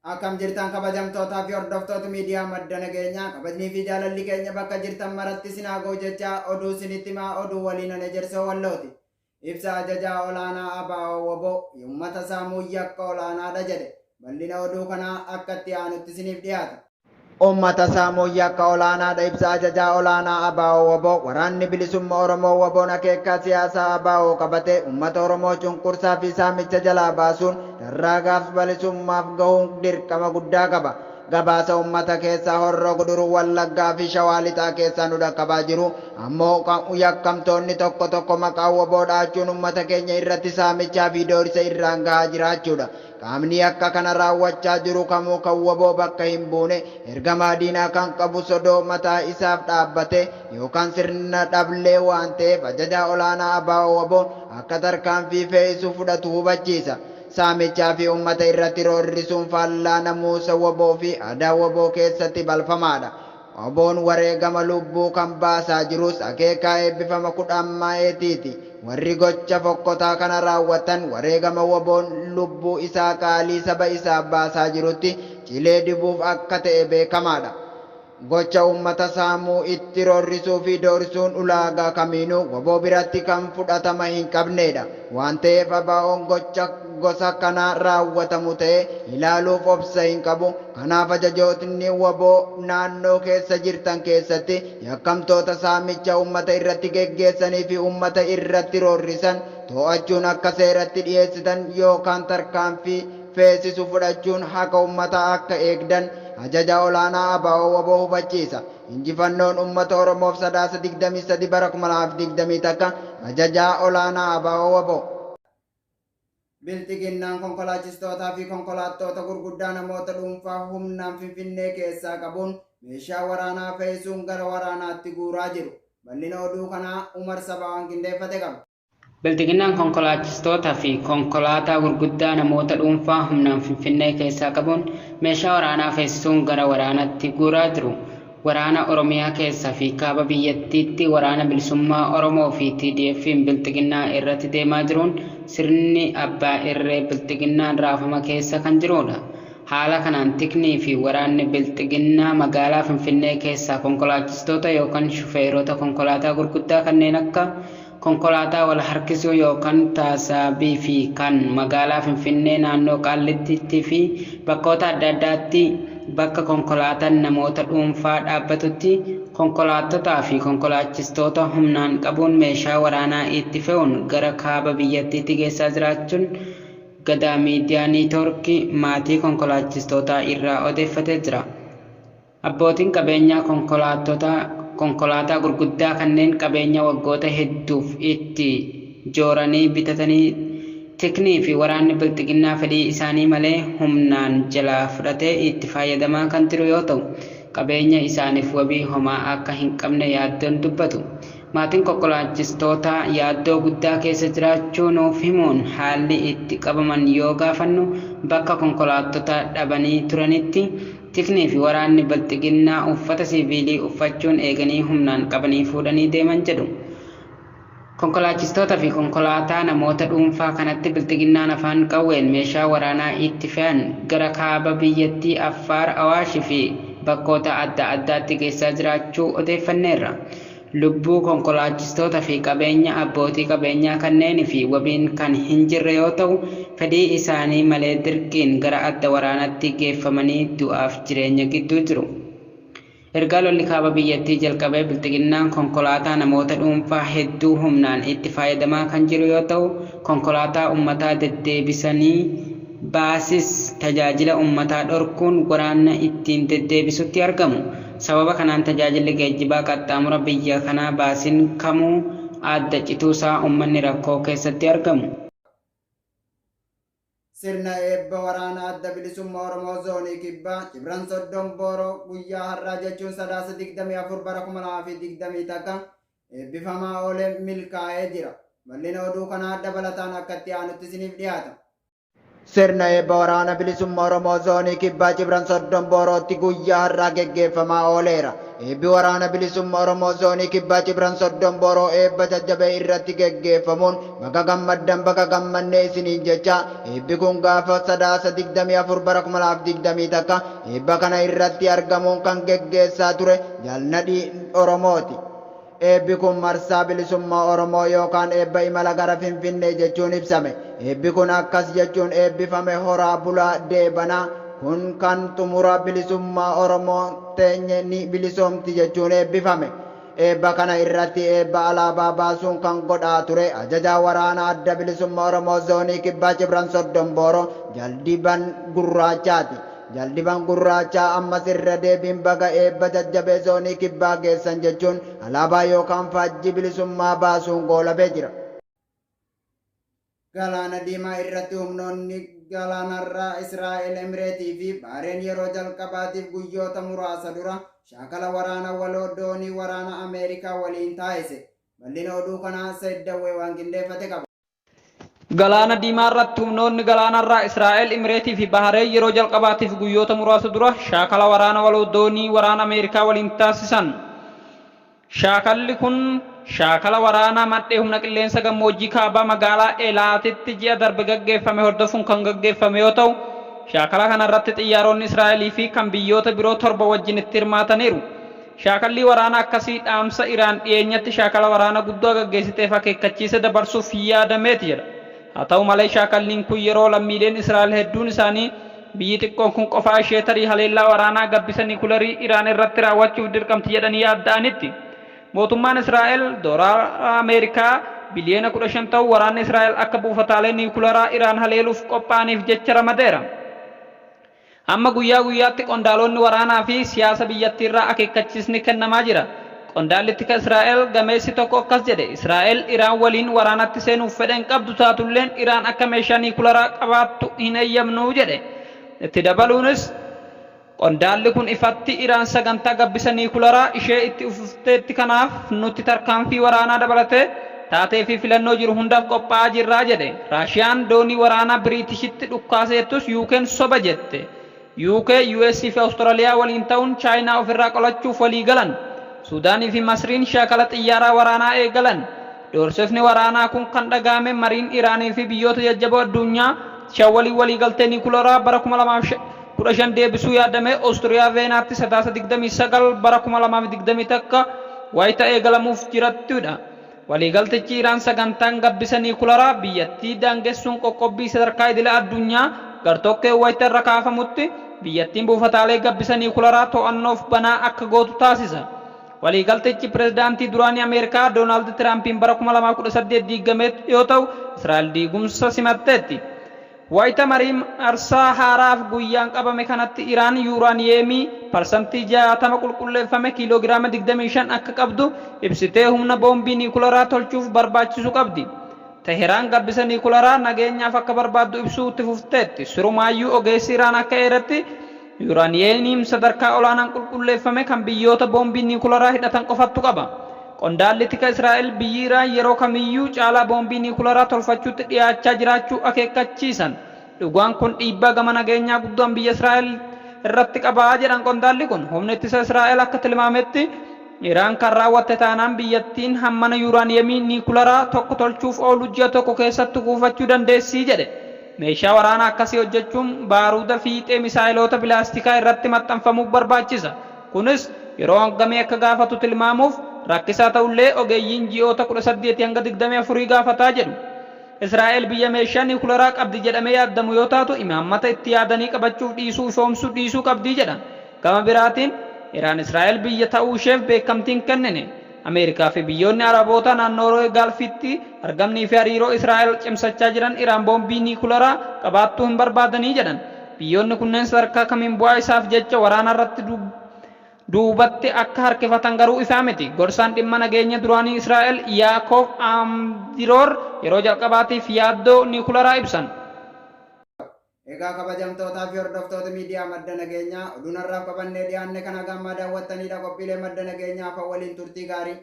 Akkam jirtan kabajamtootaa fi hordoftoota miidiyaa Madda Nageenyaa, kabajnii fi jaalalli keenya bakka jirtan maratti isin haa ga'u jechaa oduu isinitti himaa, oduu waliin ani Ejersoo Wallooti. Ibsa ajajaa olaanaa ABO wbo uummata saamuu yakka olaanaadha jedhe. Bal'ina oduu kanaa akka itti aanutti isiniif dhiyaata. Uummata saamuu yakka olaanaadha. Ibsa ajajaa olaanaa ABO wbo. Waraanni Bilisumma Oromoo WBOn akeekkaa siyaasaa ABO qabate uummata Oromoo cunqursaa fi saamicha jalaa baasuun dharraa gaafs balisummaaf gahuun dirqama guddaa qaba. Gabaasa uummata keessaa Horroo Guduruu Wallaggaa fi Shawaa Lixaa keessaa nu dhaqqabaa jiru ammoo yakkamtoonni tokko tokko maqaa wbo dhaachuun uummata keenya irratti saamichaa fi doorisa irraan gahaa jiraachuudha. Qaamni yakka kana raawwachaa jiru kamuu kan wbo bakka hin buune, ergamaa diinaa kan qabu sodoo mataa isaaf dhaabbate yookaan sirna dhablee waan ta'eef ajajaa olaanaa ABO WBOn akka tarkaanfii fe'isu fudhatu hubachiisa. Saamichaa fi uummata irratti roorrisuun faallaa namuusa wbo fi aadaa wbo keessatti balfamaadha. Wbo'n wareegama lubbuu kan baasaa jirus akeekaa eebbifama kudhaammaeetiiti. Warri gocha fokkotaa kana raawwatan wareegama WBOn lubbuu isaa qaalii saba isaaf baasaa jirutti cilee dibuuf akka ta'e beekamaadha. Gocha uummata saamuu, itti roorrisuu fi doorsisuun ulaagaa kamiinuu wbo biratti kan fudhatama hin qabneedha. Waan ta'eef ABOn gocha gosa kanaa raawwatamu ta'e ilaaluuf obsa hin qabu. Kanaaf ajajootni wbo naannoo keessa jirtan keessatti yakkamtoota saamicha uummata irratti geggeessanii fi uummata irratti roorrisan too'achuun akka seeratti dhiyeessitan yookaan tarkaanfii feesisu fudhachuun haqa uummataa akka eegdan ajaja olaanaa ABO wbo hubachiisa. Injifannoon uummata Oromoof Sadaasa 23 bara 2021. Ajajaa olaanaa ABO wbo. Bilxiginnaan konkolaachistootaa fi konkolaattoota gurguddaa namoota dhuunfaa humnaan Finfinnee keessaa qabuun meeshaa waraanaa fe'isuun gara waraanaatti guuraa jiru. Bal'ina oduu kanaa Umar Sabaa waan qindeeffate qaba. Bilxiginnaan konkolaachistootaa fi konkolaataa gurguddaa namoota dhuunfaa humnaan Finfinnee keessaa qabuun meeshaa waraanaa fe'isuun gara waraanaatti guuraa jiru. Waraana Oromiyaa keessaa fi kaaba biyyattiitti waraana bilisummaa Oromoo fi TDF'n Bilxiginnaa irratti deemaa jiruun sirni abbaa irree Bilxiginnaan raafama keessa kan jirudha. Haala kanaan tiknii fi waraanni Bilxiginnaa magaalaa Finfinnee keessaa konkolaachistoota yookaan shufeerota konkolaataa gurguddaa kanneen akka konkolaataa wal harkisuu yookaan taasaabii fi kan magaalaa Finfinnee naannoo Qaallittiitti fi bakkoota adda addaatti bakka konkolaataan namoota dhuunfaa dhaabbatutti konkolaattotaa fi konkolaachistoota humnaan qabuun meeshaa waraanaa itti fe'uun gara kaaba biyyattiitti geessaa jiraachuun Gadaa Miidiyaa Niitoorki maatii konkolaachistootaa irraa odeeffatee jira. Abbootiin qabeenyaa konkolaataa gurguddaa kanneen qabeenya waggoota hedduuf itti jooranii bitatanii tiknii fi waraanni Bilxiginnaa fedhii isaanii malee humnaan jalaa fudhatee itti fayyadamaa kan jiru yoo ta'u, qabeenya isaaniif wabii homaa akka hin qabne yaaddoon dubbatu. Maatiin konkolaachistootaa yaaddoo guddaa keessa jiraachuu nuuf himuun haalli itti qabaman yoo gaafannu bakka konkolaattota dhabanii turanitti tiknii fi waraanni Bilxiginnaa uffata siiviilii uffachuun eeganii humnaan qabanii fuudhanii deeman jedhu. Konkolaachistoota fi konkolaataa namoota dhuunfaa kanatti Bilxiginnaan afaan qawween meeshaa waraanaa itti fe'an gara kaaba biyyattii Affaar, Awaash fi bakkoota adda addaatti geessaa jiraachuu odeeffanneerra. Lubbuu konkolaachistoota fi qabeenya abbootii qabeenyaa kanneenii fi wabiin kan hin jirre yoo ta'u, fedhii isaanii malee dirqiin gara adda waraanaatti geeffamanii du'aaf jireenya gidduu jiru. Ergaa lolli kaaba biyyattii jalqabee Bilxiginnaan konkolaataa namoota dhuunfaa hedduu humnaan itti fayyadamaa kan jiru yoo ta'u, konkolaataa uummataa deddeebisanii baasis tajaajila uummataa dhorkuun waraana ittiin deddeebisutti argamu. Sababa kanaan tajaajilli geejjibaa qaxxaamura biyya kanaa baasiin kamuu adda cituusaa uummanni rakkoo keessatti argamu. Sirna eebba waraana Adda Bilisummaa Oromoo Zoonii Kibbaa Cibran Soddom Booroo guyyaa har'aa jechuun Sadaasa 24 bara 2021 eebbifamaa oolee milkaa'ee jira. Bal'ina oduu kanaa dabalataan akka itti aanutti isiniif dhiyaata. Sirna eebba Waraana Bilisummaa Oromoo Zoonii Kibbaa Cibran Soddom Boorootti guyyaa har'aa geggeeffamaa ooleera. Eebbi Waraana Bilisummaa Oromoo Zoonii Kibbaa Cibran Soddom Booroo eebba jajjabee irratti geggeeffamuun baga gammaddan baga gammannee isiniin jecha eebbi kun gaafa Sadaasa 24 bara 2021 eebba kana irratti argamuun kan geggeessaa ture Jaal Nadhii Oromooti. Eebbi kun marsaa bilisummaa Oromoo yookaan eebba imala gara Finfinnee jechuun ibsame. Eebbi kun akkas jechuun eebbifame horaa bulaa deebanaa kun kan xumura bilisummaa Oromoo teenye ni bilisoomti jechuun eebbifame. Eebba kana irratti eebba alaabaa baasuun kan godhaa ture ajajaa waraana adda bilisummaa Oromoo zoonii kibbaa Cibran Soddom Booroo Jaal Diban Gurraachaati. Jaal Diban Gurraachaa ammas irra deebiin baga eebba jajjabee zoonii kibbaa geessan jechuun alaabaa yookaan faajjii bilisummaa baasuun goolabee jira. Galaana Diimaa irratti humnoonni galaanarraa Israa'el, Emireetii fi Baareen yeroo jalqabaatiif guyyoota muraasa dura shaakala waraana waloo doonii waraana Ameerikaa waliin taasise. Bal'ina oduu kanaa Sayid Dawwee waan qindeeffate qaba. Galaana Diimaa irratti humnoonni galaanarraa Israa'el, Imireetii fi Bahareen yeroo jalqabaatiif guyyoota muraasa dura shaakala waraana waloo doonii waraana Ameerikaa waliin taasisan. Shaakalli kun shaakala waraanaa mandhee humna qilleensa gammoojjii kaabaa magaalaa Elaatitti ji'a darbe gaggeeffame hordofuun kan gaggeeffame yoo ta'u, shaakala kanarratti xiyyaaronni Israa'elii fi kan biyyoota biroo 7 wajjin itti hirmaataniiru. Shaakallii waraana akkasii dhaamsa Iraan dhiyeenyatti shaakala waraana guddaa gaggeessiteef akeekkachiisa dabarsuuf yaadameeti jedha. Haa ta'u malee shaakalliin kun yeroo lammiileen Israa'el hedduun isaanii biyyi xiqqoon kun qofaa ishee tarii haleellaa waraanaa gabbisa nikularii Iraan irratti raawwachuuf dirqamti jedhanii yaadda'anitti. Mootummaan Israa'el doolaara Ameerikaa biliyoona 15 ta'u waraanni Israa'el akka buufataalee nikularaa Iraan haleeluuf qophaa'aniif jecha ramadeera. Amma guyyaa guyyaatti qondaalonni waraanaa fi siyaasa biyyattiirraa akeekkachiisni kennamaa jira. Qondaalli tika Israa'el gameessi tokko akkas jedhe, Israa'el Iraan waliin waraanatti seenuuf fedha hin qabdu taatulleen Iraan akka meeshaa niikularaa qabaattu hin eeyyamnu jedhe. Itti dabaluunis qondaalli kun ifatti Iraan sagantaa gabbisa niikularaa ishee itti fufteetti kanaaf nuti tarkaanfii waraanaa dabalatee taatee fi filannoo jiru hundaaf qophaa'aa jirra jedhe. Raashiyaan doonii waraanaa Biriitishitti dhukkaase jettus UK'n soba jette. UK, US fi Awustiraaliyaa waliin ta'uun Chaayinaa ofirraa qolachuuf walii galan. Suudaanii fi Masriin shaakala xiyyaaraa waraanaa eegalan. Doorsifni waraanaa kun kan dhaga'ame mariin Iraanii fi biyyoota jajjaboo addunyaa shan waliin waliigaltee niikularaa bara 2015 deebisuu yaadame Oostiriyaa Veenaatti Sadaasa 29 bara 2021 wayita eegalamuuf jirattudha. Waliigaltichi Iraan sagantaan gabbisa niikularaa biyyattii daangessuun qoqqobbii sadarkaa idila addunyaa gartokkeen wayita irra kaafamutti biyyattiin buufataalee gabbisa niikularaa to'annoof banaa akka gootu taasisa. Waliigaltichi pirezidaantii duraanii Ameerikaa Doonaald Tiraampiin bara 2018 diigame yoo ta'u, Israa'el diigumsa simatteetti. Wayita marii marsaa haaraaf guyyaan qabame kanatti Iraan yuuraaniyeemii parsantii 60 qulqulleeffame kiiloogiraama 25 akka qabdu ibsitee humna boombii niikularaa tolchuuf barbaachisu qabdi. Teheraan gabbisa niikularaa nageenyaaf akka barbaaddu ibsuu itti fufteetti. Sirumaayyuu ogeessi Iraan akka eeretti Yuuraaniyeemiin sadarkaa olaanaan qulqulleeffame kan biyyoota boombii niikularaa hidhatan qofattu qaba. Qondaalli tika Israa'el biyyi Iraan yeroo kamiyyuu caalaa boombii niikularaa tolfachuutti dhiyaachaa jiraachuu akeekkachiisan. Dhugaan kun dhiibbaa gama nageenyaa guddaan biyya Israa'el irratti qaba jedhan qondaalli kun. Humni ittisa Israa'el akka tilmaametti Iraan kan raawwatte taanaan biyyattiin hammana yuuraaniyeemii niikularaa tokko tolchuuf oolu ji'a tokko keessatti kuufachuu dandeessi jedhe. Meeshaa waraanaa akkasii hojjechuun baaruuda fiixee misaayiloota bilaastikaa irratti maxxanfamuu barbaachisa. Kunis yeroo hangamii akka gaafatu tilmaamuuf rakkisaa ta'ullee ogeeyyiin ji'oota 18 hanga 24 gaafataa jedhu. Israa'el biyya meeshaa niwukilaraa qabdi jedhamee yaaddamu yoo taatu imaammata itti yaadanii qabachuuf dhiisuu ifoomsuu dhiisuu qabdi jedha. Gama biraatiin Iraan Israa'el biyya ta'uusheef beekamtii hin kennine. Ameerikaa fi biyyoonni Arabootaa naannoolee Gaalfiitti argamnii fi hariiroo Israa'el cimsachaa jiran Iraan boombii niikularaa qabaattuu hin barbaadanii jedhan. Biyyoonni kunneen sadarkaa kamiin bu'aa isaaf jecha waraanarratti duubatti akka harkifatan garuu ifaa miti. Gorsaan dhimma nageenya duraanii Israa'el Yaakov Amdiroor yeroo jalqabaatiif yaaddoo niikularaa ibsan. Egaa kabajamtootaa fi hordoftoota miidiyaa Madda Nageenyaa, oduun har'aaf qabannee dhiyaanne kan haga ammaa daawwattanidha. Qophiilee Madda Nageenyaa hafan waliin turtii gaarii.